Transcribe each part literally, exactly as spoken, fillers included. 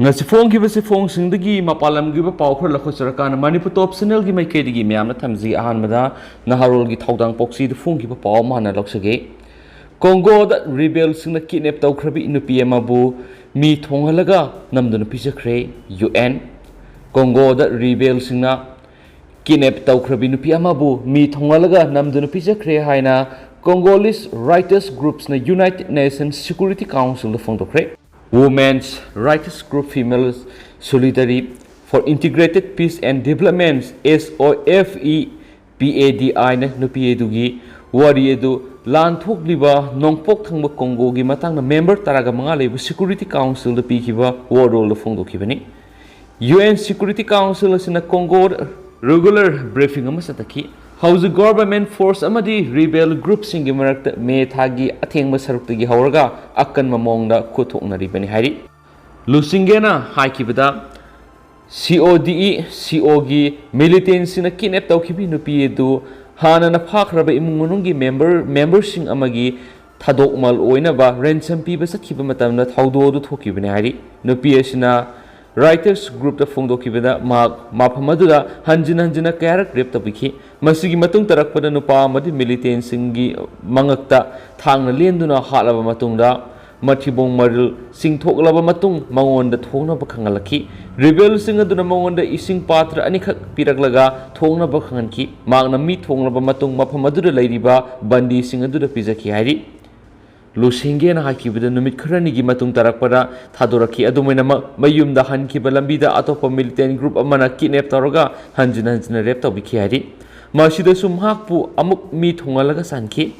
ꯉꯁꯤ ꯐꯣꯡꯈꯤꯕ ꯆꯦꯐꯣꯡꯁꯤꯡꯗꯒꯤ ꯃꯄꯥꯟ ꯂꯝꯒꯤ ꯑꯣꯏꯕ ꯄꯥꯎ ꯈꯔ ꯂꯧꯈꯠꯆꯔꯀꯥꯟꯗ ꯃꯅꯤꯄꯨꯔ ꯇꯣꯞ ꯆꯦꯅꯦꯜꯒꯤ ꯃꯥꯏꯀꯩꯗꯒꯤ ꯃꯌꯥꯝꯅ ꯊꯝꯖꯒꯦ꯫ ꯑꯍꯥꯟꯕꯗ ꯅꯍꯥꯔꯣꯜꯒꯤ ꯊꯧꯗꯥꯡ ꯄꯣꯛꯆꯤꯗ ꯐꯣꯡꯈꯤꯕ ꯄꯥꯎ ꯑꯃ ꯍꯥꯟꯅ ꯂꯧꯖꯒꯦ꯫ ꯀꯣꯡꯒꯣꯗ ꯔꯤꯕꯦꯜꯁꯤꯡꯅ ꯀꯤꯗꯅꯦꯞ ꯇꯧꯈ꯭ꯔꯕꯤ ꯅꯨꯄꯤ ꯑꯃꯕꯨ ꯃꯤ ꯊꯣꯡꯍꯜꯂꯒ ꯅꯝꯗꯨꯅ ꯄꯤꯖꯈ꯭ꯔꯦ ꯌꯨ ꯑꯦꯟ꯫ ꯀꯣꯡꯒꯣꯗ ꯔꯤꯕꯦꯜꯁꯤꯡꯅ ꯀꯤꯗꯅꯦꯞ ꯇꯧꯈ꯭ꯔꯕꯤ ꯅꯨꯄꯤ ꯑꯃꯕꯨ ꯃꯤ ꯊꯣꯡꯍꯜꯂꯒ ꯅꯝꯗꯨꯅ ꯄꯤꯖꯈ꯭ꯔꯦ ꯍꯥꯏꯅ Congolese Writers Groups-ꯅ United Nations Security Council-ꯗ ꯐꯣꯡꯗꯣꯛꯈ꯭ꯔꯦ꯫ Women's Rights Group Females Solidarity for Integrated Peace and Development, S O F E P A D I-ꯅ ꯅꯨꯄꯤ ꯑꯗꯨꯒꯤ ꯋꯥꯔꯤ ꯑꯗꯨ ꯂꯥꯟ ꯊꯣꯛꯂꯤꯕ ꯅꯣꯡꯄꯣꯛ ꯊꯪꯕ ꯀꯣꯡꯒꯣꯒꯤ ꯃꯇꯥꯡꯗ ꯃꯦꯝꯕꯔ ꯇꯔꯥꯒ ꯃꯉꯥ ꯂꯩꯕ Security Council-ꯗ ꯄꯤꯈꯤꯕ ꯋꯥꯔꯣꯜꯗ ꯐꯣꯡꯗꯣꯛꯈꯤꯕꯅꯤ꯫ ꯌꯨ ꯑꯦꯟ Security Council ꯑꯁꯤꯅ ꯀꯣꯡꯒꯣ regular briefing ꯑꯃ ꯆꯠꯊꯈꯤ꯫ ꯍꯧꯖꯤꯛ government force ꯑꯃꯗꯤ rebel group-ꯁꯤꯡꯒꯤ ꯃꯔꯛꯇ ꯃꯦ ꯊꯥꯒꯤ ꯑꯊꯦꯡꯕ ꯁꯔꯨꯛꯇꯒꯤ ꯍꯧꯔꯒ ꯑꯀꯟꯕ ꯃꯑꯣꯡꯗ ꯈꯨꯠꯊꯣꯛꯅꯔꯤꯕꯅꯤ ꯍꯥꯏꯔꯤ꯫ ꯂꯨꯁꯤꯡꯒꯦꯅ ꯍꯥꯏꯈꯤꯕꯗ, C O D E C O-ꯒꯤ militant-ꯁꯤꯡꯅ kidnap ꯇꯧꯈꯤꯕ ꯅꯨꯄꯤ ꯑꯗꯨ ꯍꯥꯟꯅꯅ ꯐꯥꯈ꯭ꯔꯕ ꯏꯃꯨꯡ ꯃꯅꯨꯡꯒꯤ member, member-ꯁꯤꯡ ꯑꯃꯒꯤ ꯊꯥꯗꯣꯛꯃꯜ ꯑꯣꯏꯅꯕ ransom ꯄꯤꯕ ꯆꯠꯈꯤꯕ ꯃꯇꯝꯗ ꯊꯧꯗꯣꯛ ꯑꯗꯨ ꯊꯣꯛꯈꯤꯕꯅꯤ ꯍꯥꯏꯔꯤ꯫ ꯅꯨꯄꯤ ꯑꯁꯤꯅ Writers Group-ꯇ ꯐꯣꯡꯗꯣꯛꯈꯤꯕꯗ ꯃꯍꯥꯛ ꯃꯐꯝ ꯑꯗꯨꯗ ꯍꯟꯖꯤꯟ ꯍꯟꯖꯤꯟꯅ ꯀꯌꯥꯔꯛ rape ꯇꯧꯕꯤꯈꯤ꯫ ꯃꯁꯤꯒꯤ ꯃꯇꯨꯡ ꯇꯥꯔꯛꯄꯗ ꯅꯨꯄꯥ ꯑꯃꯗꯤ militant-ꯁꯤꯡꯒꯤ ꯃꯉꯛꯇ ꯊꯥꯡꯅ ꯂꯦꯟꯗꯨꯅ ꯍꯥꯠꯂꯕ ꯃꯇꯨꯡꯗ, ꯃꯊꯤꯕꯣꯡ ꯃꯔꯤꯜ ꯆꯤꯡꯊꯣꯛꯂꯕ ꯃꯇꯨꯡ ꯃꯉꯣꯟꯗ ꯊꯣꯡꯅꯕ ꯈꯪꯍꯜꯂꯛꯈꯤ꯫ Rebel-ꯁꯤꯡ ꯑꯗꯨꯅ ꯃꯉꯣꯟꯗ ꯏꯁꯤꯡ ꯄꯥꯇ꯭ꯔ ꯑꯅꯤꯈꯛ ꯄꯤꯔꯛꯂꯒ ꯊꯣꯡꯅꯕ ꯈꯪꯍꯟꯈꯤ꯫ ꯃꯍꯥꯛꯅ ꯃꯤ ꯊꯣꯡꯂꯕ ꯃꯇꯨꯡ ꯃꯐꯝ ꯑꯗꯨꯗ ꯂꯩꯔꯤꯕ ꯕꯟꯗꯤꯁꯤꯡ ꯑꯗꯨꯗ ꯄꯤꯖꯈꯤ ꯍꯥꯏꯔꯤ꯫ ꯂꯨꯁꯤꯡꯒꯦꯅ ꯍꯥꯏꯈꯤꯕꯗ ꯅꯨꯃꯤꯠ ꯈꯔꯅꯤꯒꯤ ꯃꯇꯨꯡ ꯇꯥꯔꯛꯄꯗ ꯊꯥꯗꯣꯔꯛꯈꯤ꯫ ꯑꯗꯨꯝ ꯑꯣꯏꯅꯃꯛ, ꯃꯌꯨꯝꯗ ꯍꯟꯈꯤꯕ ꯂꯝꯕꯤꯗ ꯑꯇꯣꯞꯄ militant group ꯑꯃꯅ kidnap ꯇꯧꯔꯒ ꯍꯟꯖꯤꯟ ꯍꯟꯖꯤꯟꯅ rape ꯇꯧꯕꯤꯈꯤ ꯍꯥꯏꯔꯤ꯫ ꯃꯁꯤꯗꯁꯨ ꯃꯍꯥꯛꯄꯨ ꯑꯃꯨꯛ ꯃꯤ ꯊꯣꯡꯍꯜꯂꯒ ꯆꯥꯟꯈꯤ꯫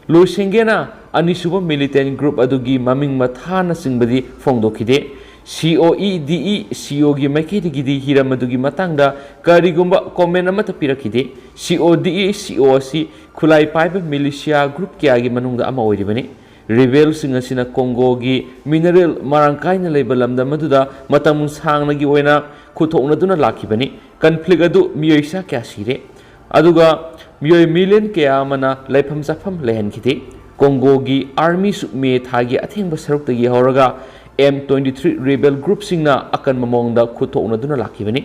ꯂꯨꯁꯤꯡꯒꯦꯅ ꯑꯅꯤꯁꯨꯕ militant group ꯑꯗꯨꯒꯤ ꯃꯃꯤꯡ ꯃꯊꯥꯅꯆꯤꯡꯕꯗꯤ ꯐꯣꯡꯗꯣꯛꯈꯤꯗꯦ꯫ C O E D E C O-ꯒꯤ ꯃꯥꯏꯀꯩꯗꯒꯤꯗꯤ ꯍꯤꯔꯝ ꯑꯗꯨꯒꯤ ꯃꯇꯥꯡꯗ ꯀꯔꯤꯒꯨꯝꯕ comment ꯑꯃꯠꯇ ꯄꯤꯔꯛꯈꯤꯗꯦ꯫ C O D E C O ꯑꯁꯤ ꯈꯨꯠꯂꯥꯏ ꯄꯥꯏꯕ militia group ꯀꯌꯥꯒꯤ ꯃꯅꯨꯡꯗ ꯑꯃ ꯑꯣꯏꯔꯤꯕꯅꯤ꯫ Rebel-ꯁꯤꯡ ꯑꯁꯤꯅ ꯀꯣꯡꯒꯣꯒꯤ mineral ꯃꯔꯥꯡ ꯀꯥꯏꯅ ꯂꯩꯕ ꯂꯝꯗꯝ ꯑꯗꯨꯗ ꯃꯇꯝ ꯁꯥꯡꯅꯒꯤ ꯑꯣꯏꯅ ꯈꯨꯠꯊꯣꯛꯅꯗꯨꯅ ꯂꯥꯛꯈꯤꯕꯅꯤ꯫ Conflict ꯑꯗꯨ ꯃꯤꯑꯣꯏ ꯆꯥ ꯀꯌꯥ ꯁꯤꯔꯦ, ꯑꯗꯨꯒ ꯃꯤꯑꯣꯏ million ꯀꯌꯥ ꯑꯃꯅ ꯂꯩꯐꯝ ꯆꯥꯐꯝ ꯂꯩꯍꯟꯈꯤꯗꯦ꯫ ꯀꯣꯡꯒꯣꯒꯤ army-ꯁꯨ ꯃꯦ ꯊꯥꯒꯤ ꯑꯊꯦꯡꯕ ꯁꯔꯨꯛꯇꯒꯤ ꯍꯧꯔꯒ ꯑꯦꯝ ꯇ꯭ꯋꯦꯟꯇꯤ ꯊ꯭ꯔꯤ ꯔꯤꯕꯦꯜ ꯒ꯭ꯔꯨꯞꯁꯤꯡꯅ ꯑꯀꯟꯕ ꯃꯑꯣꯡꯗ ꯈꯨꯠ ꯊꯣꯛꯅꯗꯨꯅ ꯂꯥꯛꯈꯤꯕꯅꯤ꯫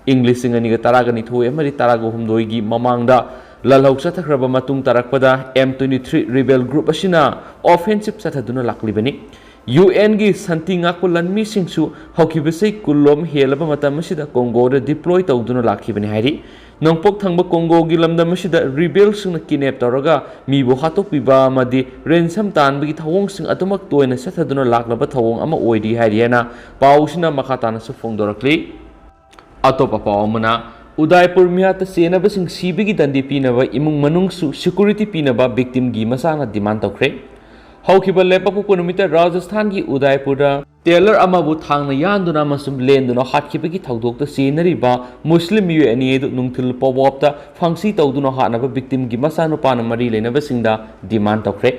ꯏꯪ ꯂꯤꯁꯤꯡ ꯑꯅꯤꯒ ꯇꯔꯥꯒ ꯅꯤꯊꯣꯏ ꯑꯃꯗꯤ ꯇꯔꯥꯒ ꯍꯨꯝꯗꯣꯏꯒꯤ ꯃꯃꯥꯡꯗ ꯂꯥꯜꯍꯧ ꯆꯠꯊꯈ꯭ꯔꯕ ꯃꯇꯨꯡ ꯇꯥꯔꯛꯄꯗ M twenty three rebel group ꯑꯁꯤꯅ ꯑꯣꯐꯦꯟꯁꯤꯞ ꯆꯠꯊꯗꯨꯅ ꯂꯥꯛꯂꯤꯕꯅꯤ꯫ ꯌꯨ ꯑꯦꯟꯒꯤ ꯁꯥꯟꯇꯤ ꯉꯥꯛꯄ ꯂꯥꯟꯃꯤꯁꯤꯡꯁꯨ ꯍꯧꯈꯤꯕ ꯆꯍꯤ ꯀꯨꯟꯂꯣꯝ ꯍꯦꯜꯂꯕ ꯃꯇꯝ ꯑꯁꯤꯗ ꯀꯣꯡꯒꯣꯗ ꯗꯤꯄ꯭ꯂꯣꯏ ꯇꯧꯗꯨꯅ ꯂꯥꯛꯈꯤꯕꯅꯤ ꯍꯥꯏꯔꯤ꯫ ꯅꯣꯡꯄꯣꯛ ꯊꯪꯕ ꯀꯣꯡꯒꯣꯒꯤ ꯂꯝꯗꯝ ꯑꯁꯤꯗ ꯔꯤꯕꯦꯜꯁꯤꯡꯅ ꯀꯤꯗꯅꯦꯞ ꯇꯧꯔꯒ ꯃꯤꯕꯨ ꯍꯥꯠꯇꯣꯛꯄꯤꯕ ꯑꯃꯗꯤ ꯔꯦꯟꯁꯝ ꯇꯥꯟꯕꯒꯤ ꯊꯧꯑꯣꯡꯁꯤꯡ ꯑꯗꯨꯃꯛ ꯇꯣꯏꯅ ꯆꯠꯊꯗꯨꯅ ꯂꯥꯛꯂꯕ ꯊꯧꯑꯣꯡ ꯑꯃ ꯑꯣꯏꯔꯤ ꯍꯥꯏꯔꯤ ꯍꯥꯏꯅ ꯄꯥꯎꯁꯤꯅ ꯃꯈꯥ ꯇꯥꯅꯁꯨ ꯐꯣꯡꯗꯣꯔꯛꯂꯤ꯫ ꯑꯇꯣꯞꯄ ꯄꯥꯎ ꯑꯃꯅ, ꯎꯗꯥꯏꯄꯨꯔ ꯃꯤꯌꯥꯠꯇ ꯆꯦꯟꯅꯕꯁꯤꯡ ꯁꯤꯕꯒꯤ ꯗꯟꯗꯤ ꯄꯤꯅꯕ ꯏꯃꯨꯡ ꯃꯅꯨꯡꯁꯨ ꯁꯦꯀ꯭ꯌꯨꯔꯤꯇꯤ ꯄꯤꯅꯕ ꯚꯤꯛꯇꯤꯝꯒꯤ ꯃꯆꯥꯅ ꯗꯤꯃꯥꯟ ꯇꯧꯈ꯭ꯔꯦ꯫ ꯍꯧꯈꯤꯕ ꯂꯩꯕꯥꯛꯄꯣꯛꯄ ꯅꯨꯃꯤꯠꯇ ꯔꯥꯖꯁꯊꯥꯟꯒꯤ ꯎꯗꯥꯏꯄꯨꯔꯗ ꯇꯦꯂꯔ ꯑꯃꯕꯨ ꯊꯥꯡꯅ ꯌꯥꯟꯗꯨꯅ ꯑꯃꯁꯨꯡ ꯂꯦꯟꯗꯨꯅ ꯍꯥꯠꯈꯤꯕꯒꯤ ꯊꯧꯗꯣꯛꯇ ꯆꯦꯟꯅꯔꯤꯕ ꯃꯨꯁꯂꯤꯝ ꯃꯤꯑꯣꯏ ꯑꯅꯤ ꯑꯗꯨ ꯅꯨꯡꯊꯤꯜ ꯄꯣꯋꯥꯞꯇ ꯐꯥꯡꯁꯤ ꯇꯧꯗꯨꯅ ꯍꯥꯠꯅꯕ ꯚꯤꯛꯇꯤꯝꯒꯤ ꯃꯆꯥꯅꯨꯄꯥꯅ ꯃꯔꯤ ꯂꯩꯅꯕꯁꯤꯡꯗ ꯗꯤꯃꯥꯟ ꯇꯧꯈ꯭ꯔꯦ꯫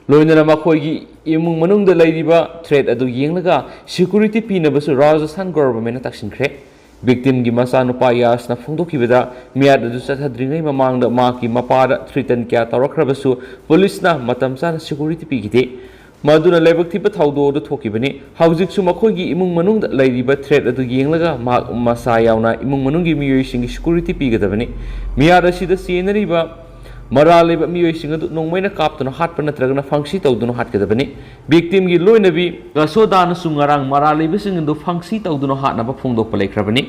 ꯂꯣꯏꯅꯅ ꯃꯈꯣꯏꯒꯤ ꯏꯃꯨꯡ ꯃꯅꯨꯡꯗ ꯂꯩꯔꯤꯕ ꯊ꯭ꯔꯦꯠ ꯑꯗꯨ ꯌꯦꯡꯂꯒ ꯁꯦꯀ꯭ꯌꯨꯔꯤꯇꯤ ꯄꯤꯅꯕꯁꯨ ꯔꯥꯖꯁꯊꯥꯟ ꯒꯣꯚꯔꯟꯃꯦꯟꯠꯅ ꯇꯛꯁꯤꯟꯈ꯭ꯔꯦ꯫ ꯚꯤꯛꯇꯤꯝꯒꯤ ꯃꯆꯥꯅꯨꯄꯥ ꯌꯥꯁꯅ ꯐꯣꯡꯗꯣꯛꯈꯤꯕꯗ, ꯃꯤꯌꯥꯠ ꯑꯗꯨ ꯆꯠꯊꯗ꯭ꯔꯤꯉꯩ ꯃꯃꯥꯡꯗ ꯃꯍꯥꯛꯀꯤ ꯃꯄꯥꯗ ꯊ꯭ꯔꯤꯇꯟ ꯀꯌꯥ ꯇꯧꯔꯛꯈ꯭ꯔꯕꯁꯨ ꯄꯨꯂꯤꯁꯅ ꯃꯇꯝ ꯆꯥꯅ ꯁꯦꯀ꯭ꯌꯨꯔꯤꯇꯤ ꯄꯤꯈꯤꯗꯦ꯫ ꯃꯗꯨꯅ ꯂꯥꯏꯕꯛ ꯊꯤꯕ ꯊꯧꯗꯣꯛ ꯑꯗꯨ ꯊꯣꯛꯈꯤꯕꯅꯤ꯫ ꯍꯧꯖꯤꯛꯁꯨ ꯃꯈꯣꯏꯒꯤ ꯏꯃꯨꯡ ꯃꯅꯨꯡꯗ ꯂꯩꯔꯤꯕ ꯊ꯭ꯔꯦꯠ ꯑꯗꯨ ꯌꯦꯡꯂꯒ ꯃꯍꯥꯛ ꯃꯁꯥ ꯌꯥꯎꯅ ꯏꯃꯨꯡ ꯃꯅꯨꯡꯒꯤ ꯃꯤꯑꯣꯏꯁꯤꯡꯒꯤ ꯁꯦꯀ꯭ꯌꯨꯔꯤꯇꯤ ꯄꯤꯒꯗꯕꯅꯤ꯫ ꯃꯤꯌꯥꯠ ꯑꯁꯤꯗ ꯆꯦꯟꯅꯔꯤꯕ ꯃꯔꯥꯜ ꯂꯩꯕ ꯃꯤꯑꯣꯏꯁꯤꯡ ꯑꯗꯨ ꯅꯣꯡꯃꯩꯅ ꯀꯥꯞꯇꯨꯅ ꯍꯥꯠꯄ ꯅꯠꯇ꯭ꯔꯒꯅ ꯐꯥꯡꯁꯤ ꯇꯧꯗꯨꯅ ꯍꯥꯠꯀꯗꯕꯅꯤ꯫ ꯚꯤꯛꯇꯤꯝꯒꯤ ꯂꯣꯏꯅꯕꯤ ꯒꯁꯣꯗꯥꯅꯁꯨ ꯉꯔꯥꯡ ꯃꯔꯥꯜ ꯂꯩꯕꯁꯤꯡ ꯑꯗꯨ ꯐꯥꯡꯁꯤ ꯇꯧꯗꯨꯅ ꯍꯥꯠꯅꯕ ꯐꯣꯡꯗꯣꯛꯄ ꯂꯩꯈ꯭ꯔꯕꯅꯤ꯫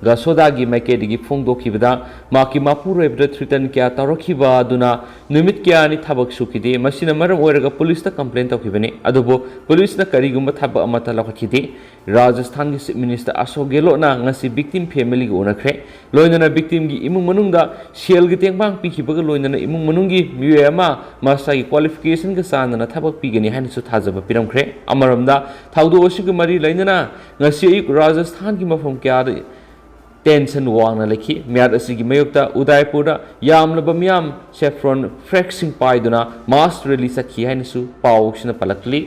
ꯒꯁꯣꯗꯥꯒꯤ ꯃꯥꯏꯀꯩꯗꯒꯤ ꯐꯣꯡꯗꯣꯛꯈꯤꯕꯗ, ꯃꯍꯥꯛꯀꯤ ꯃꯄꯨꯔꯣꯏꯕꯗ ꯊ꯭ꯔꯤꯇꯟ ꯀꯌꯥ ꯇꯧꯔꯛꯈꯤꯕ ꯑꯗꯨꯅ ꯅꯨꯃꯤꯠ ꯀꯌꯥꯅꯤ ꯊꯕꯛ ꯁꯨꯈꯤꯗꯦ꯫ ꯃꯁꯤꯅ ꯃꯔꯝ ꯑꯣꯏꯔꯒ ꯄꯨꯂꯤꯁꯇ ꯀꯝꯄ꯭ꯂꯦꯟ ꯇꯧꯈꯤꯕꯅꯤ, ꯑꯗꯨꯕꯨ ꯄꯨꯂꯤꯁꯅ ꯀꯔꯤꯒꯨꯝꯕ ꯊꯕꯛ ꯑꯃꯠꯇ ꯂꯧꯈꯠꯈꯤꯗꯦ꯫ ꯔꯥꯖꯁꯊꯥꯟꯒꯤ ꯆꯤꯐ ꯃꯤꯅꯤꯁꯇꯔ ꯑꯁꯣꯛ ꯒꯦꯍꯂꯣꯠꯅ ꯉꯁꯤ ꯚꯤꯛꯇꯤꯝ ꯐꯦꯃꯤꯂꯤꯒ ꯎꯅꯈ꯭ꯔꯦ꯫ ꯂꯣꯏꯅꯅ ꯚꯤꯛꯇꯤꯝꯒꯤ ꯏꯃꯨꯡ ꯃꯅꯨꯡꯗ ꯁꯦꯜꯒꯤ ꯇꯦꯡꯕꯥꯡ ꯄꯤꯈꯤꯕꯒ ꯂꯣꯏꯅꯅ ꯏꯃꯨꯡ ꯃꯅꯨꯡꯒꯤ ꯃꯤꯑꯣꯏ ꯑꯃ ꯃꯁꯥꯒꯤ ꯀ꯭ꯋꯥꯂꯤꯐꯤꯀꯦꯁꯟꯒ ꯆꯥꯟꯅꯅ ꯊꯕꯛ ꯄꯤꯒꯅꯤ ꯍꯥꯏꯅꯁꯨ ꯊꯥꯖꯕ ꯄꯤꯔꯝꯈ꯭ꯔꯦ꯫ ꯑꯃꯔꯣꯝꯗ, ꯊꯧꯗꯣꯛ ꯑꯁꯤꯒ ꯃꯔꯤ ꯂꯩꯅꯅ ꯉꯁꯤ ꯑꯌꯨꯛ ꯔꯥꯖꯁꯊꯥꯟꯒꯤ ꯃꯐꯝ ꯀꯌꯥꯗ ꯇꯦꯟꯁꯟ ꯋꯥꯡꯅ ꯂꯩꯈꯤ꯫ ꯃꯤꯌꯥꯠ ꯑꯁꯤꯒꯤ ꯃꯥꯌꯣꯛꯇ ꯎꯗꯥꯏꯄꯨꯔꯗ ꯌꯥꯝꯂꯕ ꯃꯤꯌꯥꯝ ꯁꯦꯐ꯭ꯔꯣꯟ ꯐ꯭ꯂꯦꯒꯁꯤꯡ ꯄꯥꯏꯗꯨꯅ ꯃꯥꯁ ꯔꯦꯂꯤ ꯆꯠꯈꯤ ꯍꯥꯏꯅꯁꯨ ꯄꯥꯎꯁꯤꯅ ꯄꯜꯂꯛꯂꯤ꯫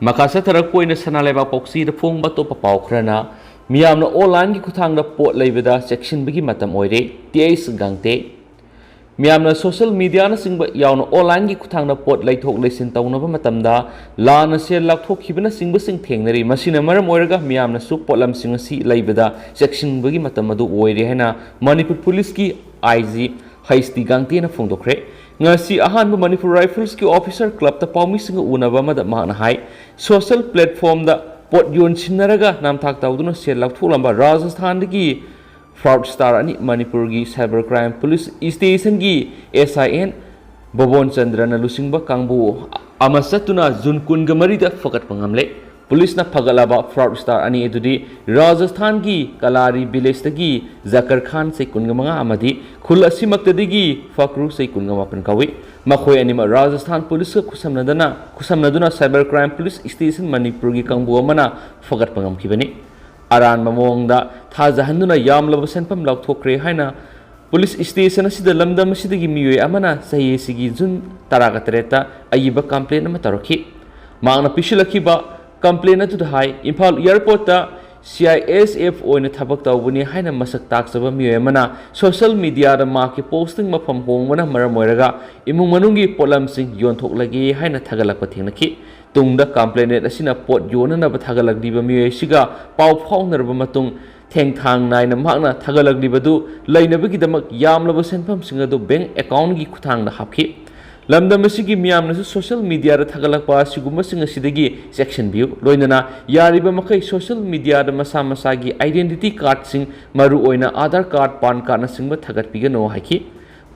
ꯃꯈꯥ ꯆꯠꯊꯔꯛꯄ ꯑꯣꯏꯅ ꯁꯅꯥ ꯂꯩꯕꯥꯛ ꯄꯥꯎꯆꯦꯗ ꯐꯣꯡꯕ ꯑꯇꯣꯞꯄ ꯄꯥꯎ ꯈꯔꯅ, ꯃꯤꯌꯥꯝꯅ ꯑꯣꯟꯂꯥꯏꯟꯒꯤ ꯈꯨꯠꯊꯥꯡꯗ ꯄꯣꯠ ꯂꯩꯕꯗ ꯆꯦꯛꯁꯤꯟꯕꯒꯤ ꯃꯇꯝ ꯑꯣꯏꯔꯦ, ꯇꯤ ꯑꯩꯆ ꯒꯥꯡꯇꯦ꯫ ꯃꯤꯌꯥꯝꯅ ꯁꯣꯁꯤꯌꯦꯜ ꯃꯤꯗꯤꯌꯥꯅꯆꯤꯡꯕ ꯌꯥꯎꯅ ꯑꯣꯟꯂꯥꯏꯟꯒꯤ ꯈꯨꯠꯊꯥꯡꯗ ꯄꯣꯠ ꯂꯩꯊꯣꯛ ꯂꯩꯁꯤꯟ ꯇꯧꯅꯕ ꯃꯇꯝꯗ ꯂꯥꯟꯅ ꯁꯦꯜ ꯂꯧꯊꯣꯛꯈꯤꯕꯅꯆꯤꯡꯕꯁꯤꯡ ꯊꯦꯡꯅꯔꯤ꯫ ꯃꯁꯤꯅ ꯃꯔꯝ ꯑꯣꯏꯔꯒ ꯃꯤꯌꯥꯝꯅꯁꯨ ꯄꯣꯠꯂꯝꯁꯤꯡ ꯑꯁꯤ ꯂꯩꯕꯗ ꯆꯦꯛꯁꯤꯟꯕꯒꯤ ꯃꯇꯝ ꯑꯗꯨ ꯑꯣꯏꯔꯦ ꯍꯥꯏꯅ ꯃꯅꯤꯄꯨꯔ ꯄꯨꯂꯤꯁꯀꯤ ꯑꯥꯏ ꯖꯤ ꯍꯩꯁ ꯇꯤ ꯒꯥꯡꯇꯦꯅ ꯐꯣꯡꯗꯣꯛꯈ꯭ꯔꯦ꯫ ꯉꯁꯤ ꯑꯍꯥꯟꯕ ꯃꯅꯤꯄꯨꯔ ꯔꯥꯏꯐꯜꯁꯀꯤ ꯑꯣꯐꯤꯁꯥꯔ ꯀ꯭ꯂꯕꯇ ꯄꯥꯎꯃꯤꯁꯤꯡꯒ ꯎꯅꯕ ꯑꯃꯗ ꯃꯍꯥꯛꯅ ꯍꯥꯏ, ꯁꯣꯁꯤꯌꯦꯜ ꯄ꯭ꯂꯦꯠꯐꯣꯝꯗ ꯄꯣꯠ ꯌꯣꯟꯁꯤꯟꯅꯔꯒ ꯅꯝꯊꯥꯛ ꯇꯧꯗꯨꯅ ꯁꯦꯜ ꯂꯧꯊꯣꯛꯂꯝꯕ ꯔꯥꯖꯁꯊꯥꯟꯗꯒꯤ ꯐ꯭ꯔꯥꯎꯗ ꯁ꯭ꯇꯥꯔ ꯑꯅꯤ ꯃꯅꯤꯄꯨꯔꯒꯤ ꯁꯥꯏꯕꯔ ꯀ꯭ꯔꯥꯏꯝ ꯄꯨꯂꯤꯁ ꯁ꯭ꯇꯦꯁꯟꯒꯤ ꯑꯦꯁ ꯑꯥꯏ ꯑꯦꯟ ꯕꯕꯣꯟ ꯆꯟꯗ꯭ꯔꯅ ꯂꯨꯆꯤꯡꯕ ꯀꯥꯡꯕꯨ ꯑꯃ ꯆꯠꯇꯨꯅ ꯖꯨꯟ ꯀꯨꯟꯒ ꯃꯔꯤꯗ ꯐꯒꯠꯄ ꯉꯝꯂꯦ꯫ ꯄꯨꯂꯤꯁꯅ ꯐꯒꯠꯂꯕ ꯐ꯭ꯔꯥꯎꯗ ꯁ꯭ꯇꯥꯔ ꯑꯅꯤ ꯑꯗꯨꯗꯤ ꯔꯥꯖꯁꯊꯥꯟꯒꯤ ꯀꯂꯥꯔꯤ ꯚꯤꯂꯦꯖꯇꯒꯤ ꯖꯀꯔ ꯈꯥꯟ, ꯆꯍꯤ ꯀꯨꯟꯒ ꯃꯉꯥ, ꯑꯃꯗꯤ ꯈꯨꯜ ꯑꯁꯤꯃꯛꯇꯗꯒꯤ ꯐꯀ꯭ꯔꯨ, ꯆꯍꯤ ꯀꯨꯟꯒ ꯃꯥꯄꯟ ꯀꯧꯏ꯫ ꯃꯈꯣꯏ ꯑꯅꯤꯃꯛ ꯔꯥꯖꯁꯊꯥꯟ ꯄꯨꯂꯤꯁꯀ ꯈꯨꯠꯁꯝꯅꯗꯅ, ꯈꯨꯠꯁꯝꯅꯗꯨꯅ ꯁꯥꯏꯕꯔ ꯀ꯭ꯔꯥꯏꯝ ꯄꯨꯂꯤꯁ ꯁ꯭ꯇꯦꯁꯟ ꯃꯅꯤꯄꯨꯔꯒꯤ ꯀꯥꯡꯕꯨ ꯑꯃꯅ ꯐꯒꯠꯄ ꯉꯝꯈꯤꯕꯅꯤ꯫ ꯑꯔꯥꯟꯕ ꯃꯑꯣꯡꯗ ꯊꯥꯖꯍꯟꯗꯨꯅ ꯌꯥꯝꯂꯕ ꯁꯦꯟꯐꯝ ꯂꯧꯊꯣꯛꯈ꯭ꯔꯦ ꯍꯥꯏꯅ ꯄꯨꯂꯤꯁ ꯁ꯭ꯇꯦꯁꯟ ꯑꯁꯤꯗ ꯂꯝꯗꯝ ꯑꯁꯤꯗꯒꯤ ꯃꯤꯑꯣꯏ ꯑꯃꯅ ꯆꯍꯤ ꯑꯁꯤꯒꯤ ꯖꯨꯟ ꯇꯔꯥꯒ ꯇꯔꯦꯠꯇ ꯑꯏꯕ ꯀꯝꯄ꯭ꯂꯦꯟ ꯑꯃ ꯇꯧꯔꯛꯈꯤ꯫ ꯃꯍꯥꯛꯅ ꯄꯤꯁꯤꯜꯂꯛꯈꯤꯕ ꯀꯝꯄ꯭ꯂꯦꯟ ꯑꯗꯨꯗ ꯍꯥꯏ, ꯏꯝꯐꯥꯜ ꯑꯦꯌꯔꯄꯣꯔꯠꯇ ꯁꯤ ꯑꯥꯏ ꯑꯦꯁ ꯑꯦꯐ ꯑꯣꯏꯅ ꯊꯕꯛ ꯇꯧꯕꯅꯤ ꯍꯥꯏꯅ ꯃꯁꯛ ꯇꯥꯛꯆꯕ ꯃꯤꯑꯣꯏ ꯑꯃꯅ ꯁꯣꯁꯤꯌꯦꯜ ꯃꯤꯗꯤꯌꯥꯗ ꯃꯍꯥꯛꯀꯤ ꯄꯣꯁꯇꯤꯡ ꯃꯐꯝ ꯍꯣꯡꯕꯅ ꯃꯔꯝ ꯑꯣꯏꯔꯒ ꯏꯃꯨꯡ ꯃꯅꯨꯡꯒꯤ ꯄꯣꯠꯂꯝꯁꯤꯡ ꯌꯣꯟꯊꯣꯛꯂꯒꯦ ꯍꯥꯏꯅ ꯊꯥꯒꯠꯂꯛꯄ ꯊꯦꯡꯅꯈꯤ꯫ ꯇꯨꯡꯗ ꯀꯝꯄ꯭ꯂꯦꯅꯦꯟ ꯑꯁꯤꯅ ꯄꯣꯠ ꯌꯣꯟꯅꯅꯕ ꯊꯥꯒꯠꯂꯛꯂꯤꯕ ꯃꯤꯑꯣꯏ ꯑꯁꯤꯒ ꯄꯥꯎ ꯐꯥꯎꯅꯔꯕ ꯃꯇꯨꯡ, ꯊꯦꯡꯊꯥꯡ ꯅꯥꯏꯅ ꯃꯍꯥꯛꯅ ꯊꯥꯒꯠꯂꯛꯂꯤꯕꯗꯨ ꯂꯩꯅꯕꯒꯤꯗꯃꯛ ꯌꯥꯝꯂꯕ ꯁꯦꯟꯐꯝꯁꯤꯡ ꯑꯗꯨ ꯕꯦꯡꯛ ꯑꯦꯀꯥꯎꯟꯒꯤ ꯈꯨꯠꯊꯥꯡꯗ ꯍꯥꯞꯈꯤ꯫ ꯂꯝꯗꯝ ꯑꯁꯤꯒꯤ ꯃꯤꯌꯥꯝꯅꯁꯨ ꯁꯣꯁꯤꯌꯦꯜ ꯃꯤꯗꯤꯌꯥꯗ ꯊꯥꯒꯠꯂꯛꯄ ꯑꯁꯤꯒꯨꯝꯕꯁꯤꯡ ꯑꯁꯤꯗꯒꯤ ꯆꯦꯛꯁꯤꯟꯕꯤꯌꯨ꯫ ꯂꯣꯏꯅꯅ ꯌꯥꯔꯤꯕ ꯃꯈꯩ ꯁꯣꯁꯤꯌꯦꯜ ꯃꯤꯗꯤꯌꯥꯗ ꯃꯁꯥ ꯃꯁꯥꯒꯤ ꯑꯥꯏꯗꯦꯟꯇꯤꯇꯤ ꯀꯥꯔꯗꯁꯤꯡ, ꯃꯔꯨꯑꯣꯏꯅ ꯑꯥꯙꯥꯔ ꯀꯥꯔꯗ, ꯄꯥꯟ ꯀꯥꯔꯗꯅꯆꯤꯡꯕ ꯊꯥꯒꯠꯄꯤꯒꯅꯨ ꯍꯥꯏꯈꯤ꯫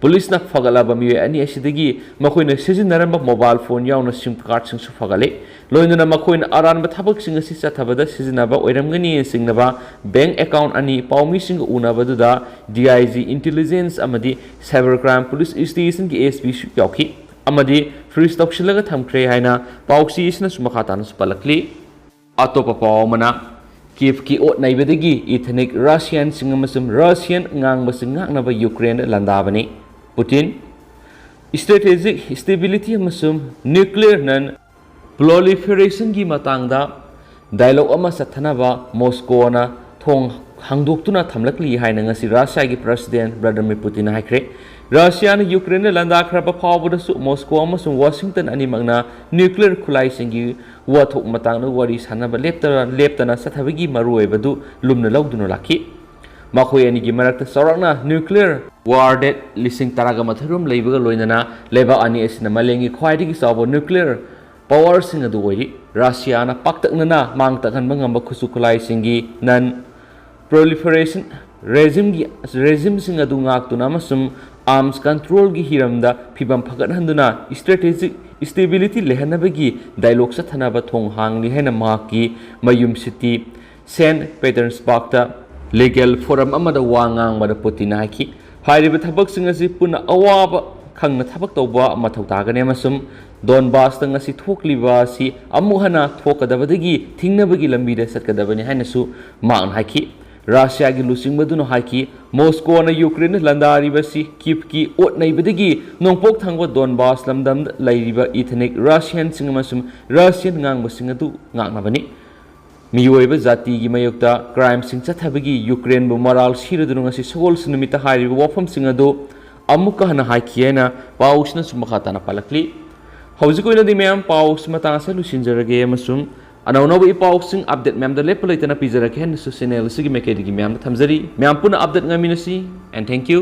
ꯄꯨꯂꯤꯁꯅ ꯐꯒꯠꯂꯕ ꯃꯤꯑꯣꯏ ꯑꯅꯤ ꯑꯁꯤꯗꯒꯤ ꯃꯈꯣꯏꯅ ꯁꯤꯖꯤꯟꯅꯔꯝꯕ ꯃꯣꯕꯥꯏꯜ ꯐꯣꯟ ꯌꯥꯎꯅ ꯁꯤꯝ ꯀꯥꯔꯗꯁꯤꯡꯁꯨ ꯐꯒꯠꯂꯦ꯫ ꯂꯣꯏꯅꯅ ꯃꯈꯣꯏꯅ ꯑꯔꯥꯟꯕ ꯊꯕꯛꯁꯤꯡ ꯑꯁꯤ ꯆꯠꯊꯕꯗ ꯁꯤꯖꯤꯟꯅꯕ ꯑꯣꯏꯔꯝꯒꯅꯤ ꯆꯤꯡꯅꯕ ꯕꯦꯡꯛ ꯑꯦꯀꯥꯎꯟ ꯑꯅꯤ ꯄꯥꯎꯃꯤꯁꯤꯡꯒ ꯎꯅꯕꯗꯨꯗ ꯗꯤ ꯑꯥꯏ ꯖꯤ ꯏꯟꯇꯦꯂꯤꯖꯦꯟꯁ ꯑꯃꯗꯤ ꯁꯥꯏꯕꯔ ꯀ꯭ꯔꯥꯏꯝ ꯄꯨꯂꯤꯁ ꯁ꯭ꯇꯦꯁꯟꯒꯤ ꯑꯦꯁ ꯄꯤꯁꯨ ꯌꯥꯎꯈꯤ ꯑꯃꯗꯤ ꯐ꯭ꯔꯤꯖ ꯇꯧꯁꯤꯜꯂꯒ ꯊꯝꯈ꯭ꯔꯦ ꯍꯥꯏꯅ ꯄꯥꯎꯆꯦ ꯑꯁꯤꯅꯁꯨ ꯃꯈꯥ ꯇꯥꯅꯁꯨ ꯄꯜꯂꯛꯂꯤ꯫ ꯑꯇꯣꯞꯄ ꯄꯥꯎ ꯑꯃꯅ, ꯀꯤꯐꯀꯤ ꯑꯣꯠ ꯅꯩꯕꯗꯒꯤ ꯏꯊꯅꯤꯛ ꯔꯁꯤꯌꯥꯟꯁꯤꯡ ꯑꯃꯁꯨꯡ ꯔꯁꯤꯌꯥꯟ ꯉꯥꯡꯕꯁꯤꯡ ꯉꯥꯛꯅꯕ ꯌꯨꯀ꯭ꯔꯦꯟꯗ ꯂꯥꯟꯗꯥꯕꯅꯤ꯫ ꯄꯨꯇꯤꯟ, ꯁ꯭ꯇ꯭ꯔꯦꯇꯦꯖꯤꯛ ꯁ꯭ꯇꯦꯕꯤꯂꯤꯇꯤ ꯑꯃꯁꯨꯡ ꯅ꯭ꯌꯨꯀ꯭ꯂꯤꯌꯔ ꯅꯟ ꯄ꯭ꯔꯣꯂꯤꯐꯦꯔꯦꯁꯟꯒꯤ ꯃꯇꯥꯡꯗ ꯗꯥꯏꯂꯣꯒ ꯑꯃ ꯆꯠꯊꯅꯕ ꯃꯣꯁꯀꯣꯅ ꯊꯣꯡ ꯍꯥꯡꯗꯣꯛꯇꯨꯅ ꯊꯝꯂꯛꯂꯤ ꯍꯥꯏꯅ ꯉꯁꯤ ꯔꯁꯤꯌꯥꯒꯤ ꯄ꯭ꯔꯁꯤꯗꯦꯟ ꯚ꯭ꯂꯥꯗꯤꯃꯤꯔ ꯄꯨꯇꯤꯟꯅ ꯍꯥꯏꯈ꯭ꯔꯦ꯫ ꯔꯁꯤꯌꯥꯅ ꯌꯨꯀ꯭ꯔꯦꯟꯗ ꯂꯥꯟꯗꯥꯈ꯭ꯔꯕ ꯐꯥꯎꯕꯗꯁꯨ ꯃꯣꯁꯀꯣ ꯑꯃꯁꯨꯡ ꯋꯥꯁꯤꯡꯇꯟ ꯑꯅꯤꯃꯛꯅ ꯅ꯭ꯌꯨꯀ꯭ꯂꯤꯌꯔ ꯈꯨꯠꯂꯥꯏꯁꯤꯡꯒꯤ ꯋꯥꯊꯣꯛ ꯃꯇꯥꯡꯗ ꯋꯥꯔꯤ ꯁꯥꯟꯅꯕ ꯂꯦꯞꯇꯅ ꯂꯦꯞꯇꯅ ꯆꯠꯊꯕꯒꯤ ꯃꯔꯨꯑꯣꯏꯕꯗꯨ ꯂꯨꯝꯅ ꯂꯧꯗꯨꯅ ꯂꯥꯛꯈꯤ꯫ ꯃꯈꯣꯏ ꯑꯅꯤꯒꯤ ꯃꯔꯛꯇ ꯆꯥꯎꯔꯥꯛꯅ ꯅ꯭ꯌꯨꯀ꯭ꯂꯤꯌꯔ ꯋꯥꯔ ꯗꯦꯠ ꯂꯤꯁꯤꯡ ꯇꯔꯥꯒ ꯃꯊꯣꯏꯔꯣꯝ ꯂꯩꯕꯒ ꯂꯣꯏꯅꯅ ꯂꯩꯕꯥꯛ ꯑꯅꯤ ꯑꯁꯤꯅ ꯃꯥꯂꯦꯝꯒꯤ ꯈ꯭ꯋꯥꯏꯗꯒꯤ ꯆꯥꯎꯕ ꯅ꯭ꯌꯨꯀ꯭ꯂꯤꯌꯔ ꯄꯥꯋꯔꯁꯤꯡ ꯑꯗꯨ ꯑꯣꯏꯔꯤ꯫ ꯔꯁꯤꯌꯥꯅ ꯄꯥꯛꯇꯛꯅꯅ ꯃꯥꯡ ꯇꯥꯛꯍꯟꯕ ꯉꯝꯕ ꯈꯨꯠꯁꯨ ꯈꯨꯠꯂꯥꯏꯁꯤꯡꯒꯤ ꯅꯟ ꯄ꯭ꯔꯣꯂꯤꯐꯔꯦꯁꯟ ꯔꯦꯖꯤꯝꯒꯤ ꯔꯦꯖꯤꯝꯁꯤꯡ ꯑꯗꯨ ꯉꯥꯛꯇꯨꯅ ꯑꯃꯁꯨꯡ ꯑꯥꯔꯝꯁ ꯀꯟꯇ꯭ꯔꯣꯜꯒꯤ ꯍꯤꯔꯝꯗ ꯐꯤꯚꯝ ꯐꯒꯠꯍꯟꯗꯨꯅ ꯁ꯭ꯇ꯭ꯔꯦꯇꯦꯖꯤꯛ ꯁ꯭ꯇꯦꯕꯤꯂꯤꯇꯤ ꯂꯩꯍꯟꯅꯕꯒꯤ ꯗꯥꯏꯂꯣꯒ ꯆꯠꯊꯅꯕ ꯊꯣꯡ ꯍꯥꯡꯂꯤ ꯍꯥꯏꯅ ꯃꯍꯥꯛꯀꯤ ꯃꯌꯨꯝ ꯁꯤꯇꯤ ꯁꯦꯟꯠ ꯄꯦꯇꯔꯁꯕꯔꯒꯇ ꯂꯤꯒꯦꯜ ꯐꯣꯔꯝ ꯑꯃꯗ ꯋꯥ ꯉꯥꯡꯕꯗ ꯄꯨꯇꯤꯟꯅ ꯍꯥꯏꯈꯤ꯫ ꯍꯥꯏꯔꯤꯕ ꯊꯕꯛꯁꯤꯡ ꯑꯁꯤ ꯄꯨꯟꯅ ꯑꯋꯥꯕ ꯈꯪꯅ ꯊꯕꯛ ꯇꯧꯕ ꯃꯊꯧ ꯇꯥꯒꯅꯤ ꯑꯃꯁꯨꯡ ꯗꯣꯟꯕꯥꯁꯇ ꯉꯁꯤ ꯊꯣꯛꯂꯤꯕ ꯑꯁꯤ ꯑꯃꯨꯛ ꯍꯟꯅ ꯊꯣꯛꯀꯗꯕꯗꯒꯤ ꯊꯤꯡꯅꯕꯒꯤ ꯂꯝꯕꯤꯗ ꯆꯠꯀꯗꯕꯅꯤ ꯍꯥꯏꯅꯁꯨ ꯃꯍꯥꯛꯅ ꯍꯥꯏꯈꯤ꯫ ꯔꯁꯤꯌꯥꯒꯤ ꯂꯨꯆꯤꯡꯕꯗꯨꯅ ꯍꯥꯏꯈꯤ, ꯃꯣꯁꯀꯣꯅ ꯌꯨꯀ꯭ꯔꯦꯟꯗ ꯂꯥꯟꯗꯥꯔꯤꯕꯁꯤ ꯀꯤꯞꯀꯤ ꯑꯣꯠ ꯅꯩꯕꯗꯒꯤ ꯅꯣꯡꯄꯣꯛ ꯊꯪꯕ ꯗꯣꯟꯕꯥꯁ ꯂꯝꯗꯝꯗ ꯂꯩꯔꯤꯕ ꯏꯊꯅꯤꯛ ꯔꯁꯤꯌꯟꯁꯤꯡ ꯑꯃꯁꯨꯡ ꯔꯁꯤꯌꯟ ꯉꯥꯡꯕꯁꯤꯡ ꯑꯗꯨ ꯉꯥꯛꯅꯕꯅꯤ꯫ ꯃꯤꯑꯣꯏꯕ ꯖꯥꯇꯤꯒꯤ ꯃꯥꯌꯣꯛꯇ ꯀ꯭ꯔꯥꯏꯝꯁꯤꯡ ꯆꯠꯊꯕꯒꯤ ꯌꯨꯀ꯭ꯔꯦꯟꯕꯨ ꯃꯔꯥꯜ ꯁꯤꯔꯗꯨꯅ ꯉꯁꯤ ꯁꯒꯣꯜꯁꯦꯟ ꯅꯨꯃꯤꯠꯇ ꯍꯥꯏꯔꯤꯕ ꯋꯥꯐꯝꯁꯤꯡ ꯑꯗꯨ ꯑꯃꯨꯛꯀ ꯍꯟꯅ ꯍꯥꯏꯈꯤ ꯍꯥꯏꯅ ꯄꯥꯎꯁꯤꯅꯁꯨ ꯃꯈꯥ ꯇꯥꯅ ꯄꯥꯜꯂꯛꯂꯤ꯫ ꯍꯧꯖꯤꯛ ꯑꯣꯏꯅꯗꯤ ꯃꯌꯥꯝ ꯄꯥꯎꯁꯤ ꯃꯇꯥꯡ ꯑꯁꯤꯗ ꯂꯣꯏꯁꯤꯟꯖꯔꯒꯦ ꯑꯃꯁꯨꯡ ꯑꯅꯧ ꯑꯅꯧꯕ ꯏ ꯄꯥꯎꯁꯤꯡ ꯑꯞꯗꯦꯠ ꯃꯌꯥꯝꯗ ꯂꯦꯞꯄ ꯂꯩꯇꯅ ꯄꯤꯖꯔꯛꯀꯦ ꯍꯥꯏꯅꯁꯨ ꯆꯦꯅꯦꯜ ꯑꯁꯤꯒꯤ ꯃꯥꯏꯀꯩꯗꯒꯤ ꯃꯌꯥꯝꯗ ꯊꯝꯖꯔꯤ꯫ ꯃꯌꯥꯝ ꯄꯨꯟꯅ ꯑꯞꯗꯦꯠ ꯉꯥꯏꯃꯤꯟꯅꯁꯤ, and thank you꯫